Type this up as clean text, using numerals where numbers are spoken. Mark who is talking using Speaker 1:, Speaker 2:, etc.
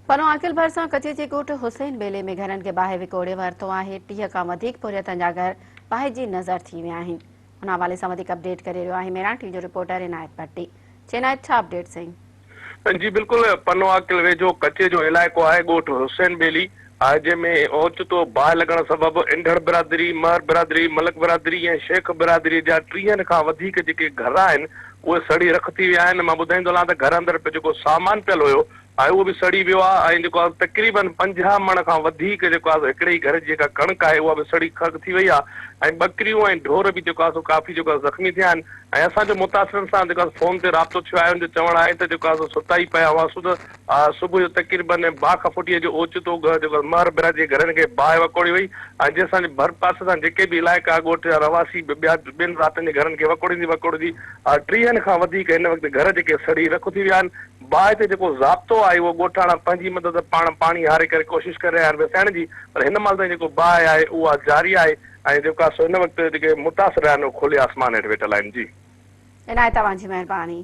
Speaker 1: پنو عاقل ڀرسان ڪچي جي ڳوٺ حسين ٻيلي ۾ گهرن کي باهه وڪوڙي ورتو آهي، 30 کان وڌيڪ پورهيتن جا گهر باهه جي نظر ٿي ويا آهن. ان حوالي سان وڌيڪ اپڊيٽ ڪري رهيو آهي مهراڻ ٽي وي جو رپورٽر عنايت ڀٽي. چي عنايت ڇا اپڊيٽ سائين؟
Speaker 2: جي بلڪل پنو عاقل ويجهو ڪچي جو علائقو آهي ڳوٺ حسين ٻيلي آهي جنهن ۾ اوچتو باهه لڳڻ سبب انڍڙ برادري، مهر برادري، ملڪ برادري ۽ شيخ برادري جا ٽيهن کان وڌيڪ جيڪي گهر آهن اهي سڙي رک ٿي ويا آهن. مان ٻڌائيندو هلان ته گهر اندر جيڪو سامان پيل هيو ۽ اهو به سڙي ويو آهي ۽ جيڪو آهي تقريبن 50 مڻ کان وڌيڪ جيڪو آهي سو هڪڙي ئي گهر جي جيڪا ڪڻڪ آهي اها به سڙي خاڪ ٿي وئي آهي ۽ ٻڪريون ۽ ڍور به جيڪو آهي سو ڪافي جيڪو آهي زخمي ٿيا آهن ۽ اسان جو متاثرن سان جيڪو آهي فون تي رابطو ٿيو آهي ان جو چوڻ آهي ته جيڪو آهي سو ستا ئي پيا هئاسون ته صبح جو تقريبن باک ڦٽيء جو اوچتو جيڪو آهي مهر برادري جي گهرن کي باهه وڪوڙي وئي ۽ جنهن سان ڀرپاسي سان جيڪي به علائقا ڳوٺ جا رهواسي به ٻيا ٻين ذاتين جي گهرن کي وڪوڙيندي وڪوڙيندي ٽيهن کان وڌيڪ هن وقت گهر جيڪي سڙي رک ٿي ويا آهن. باهه تي جيڪو ضابطو آهي اهو ڳوٺاڻا پنهنجي مدد پاڻ پاڻي هاري ڪري ڪوشش ڪري رهيا آهن وسائڻ جي پر هن مهل تائين جيڪو باهه آهي اها جاري آهي ۽ جيڪو آهي سو هن وقت جيڪي متاثر آهن اهي کلي آسمان هيٺ ويٺل آهن جي.
Speaker 1: عنايت اوهان جي مهرباني.